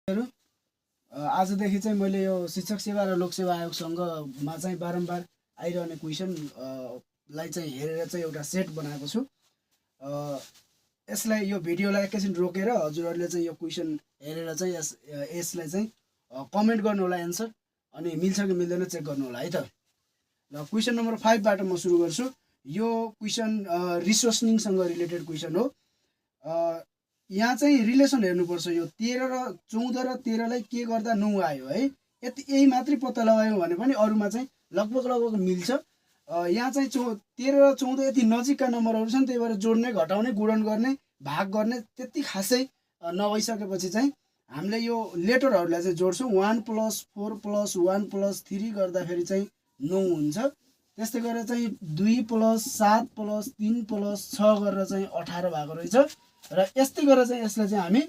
आजदेखि चाहिँ मैले यो शिक्षक सेवा र लोकसेवा आयोगसँगमा चाहिँ बारम्बार आइरहने क्वेसन लाई चाहिँ हेरेर चाहिँ एउटा सेट बनाएको छु। यसलाई यो भिडियोलाई एकैछिन रोकेर हजुरहरूले चाहिँ यो क्वेसन हेरेर चाहिँ यसलाई चाहिँ कमेन्ट गर्नु होला एन्सर, अनि मिल्छ कि मिल्दैन चेक गर्नु होला है त। ल क्वेसन नम्बर 5 बाट म सुरु गर्छु। यो क्वेसन रिसोर्सनिङसँग रिलेटेड क्वेसन हो। यहाँ चाहिँ रिलेसन हेर्नुपर्छ। यो 13 र 14 र 13 लाई के गर्दा 9 आयो है, यही मात्रै पत्ता लगायो भने पनि अरूमा चाहिँ लगभग मिल्छ। यहाँ चाहिँ 13 र 14 यति नजिकका नम्बरहरू छन्, त्यही भएर जोड्ने घटाउने गुणन गर्ने भाग गर्ने त्यति खासै नभइसकेपछि चाहिँ हामीले यो लेटरहरूलाई चाहिँ जोड्छौँ। 1 + 4 + 1 + 3 गर्दाखेरि चाहिँ 9 हुन्छ। त्यस्तै गरेर चाहिँ 2 + 7 + 3 + 6 गरेर चाहिँ 18 भएको रहेछ। र यस्तै गरेर चाहिँ यसलाई चाहिँ हामी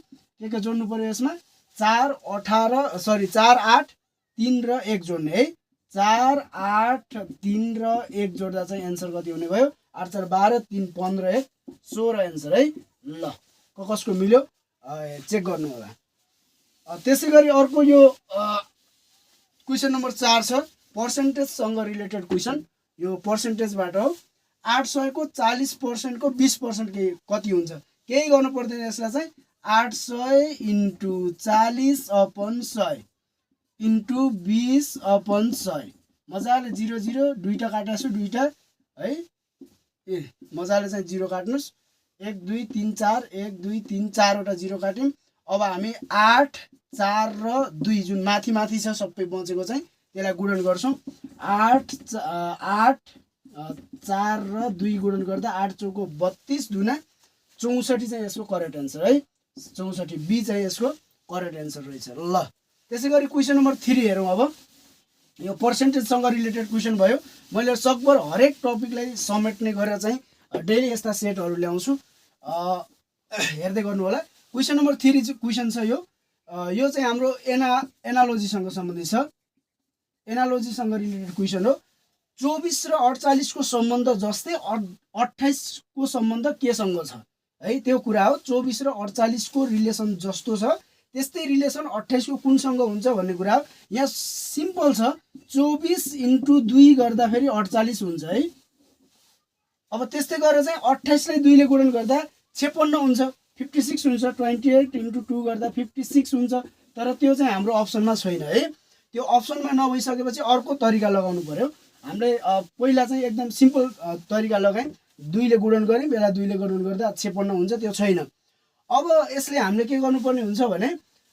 के जोड्नु पर्यो, यसमा 4 8 3 र 1 जोड्ने है। 4 8 3 र 1 जोड्दा चाहिँ एन्सर कति हुने भयो? 8 4 12 3 15 1 16 एन्सर है। ल कसको मिल्यो चेक गर्नु होला। त्यसै गरी अर्को यो क्वेसन नम्बर 4 छ, पर्सेन्टेजसँग रिलेटेड क्वेसन। यो पर्सेन्टेजबाट हो। 800 को 40% को 20% कति हुन्छ? केही गर्नु पर्दैन। यसलाई चाहिँ 800 × 40/100 × 20/100 मजाले 0 0 दुईटा काट्छु, दुईटा है, मजाले चाहिँ 0 काट्नुस्। 1 2 3 4 1 2 3 4 वटा 0 काट्यौँ। अब हामी 8 4 र 2 जुन माथि छ सबै बचेको चाहिँ त्यसलाई गुणन गर्छौँ। 8 4 र 2 गुणन गर्दा 8 चौको 32 दुना 64 चाहिँ यसको करेक्ट एन्सर है। 64 बी चाहिँ यसको करेक्ट एन्सर रहेछ। ल त्यसै गरी क्वेसन नम्बर 3 हेरौँ। अब यो पर्सेन्टेजसँग रिलेटेड क्वेसन भयो। मैले सकभर हरेक टपिकलाई समेट्ने गरेर चाहिँ डेली यस्ता सेटहरू ल्याउँछु, हेर्दै गर्नु होला। क्वेसन नम्बर 3 क्वेसन छ यो चाहिँ हाम्रो एनालोजीसँग सम्बन्धित छ। एनालोजीसँग रिलेटेड क्वेसन हो। 24 र 48 को सम्बन्ध जस्तै 28 को सम्बन्ध केसँग छ है, त्यो कुरा हो। 24 र 48 को रिलेसन जस्तो छ, त्यस्तै रिलेसन 28 को कुनसँग हुन्छ भन्ने कुरा हो। यहाँ सिम्पल छ, 24 × 2 गर्दाखेरि 48 हुन्छ है। अब त्यस्तै गरेर चाहिँ 28 लाई 2 ले गुणन गर्दा 56 हुन्छ, 56 हुन्छ। 28 × 2 गर्दा 56 हुन्छ। तर त्यो चाहिँ हाम्रो अप्सनमा छैन है। त्यो अप्सनमा नभइसकेपछि अर्को तरिका लगाउनु पर्यो। हामीले पहिला चाहिँ एकदम सिम्पल तरिका लगायौँ, 2 ले गुणन गऱ्यौँ, बेला 2 ले गुणन गर्दा 56 हुन्छ, त्यो छैन। अब यसले हामीले के गर्नुपर्ने हुन्छ भने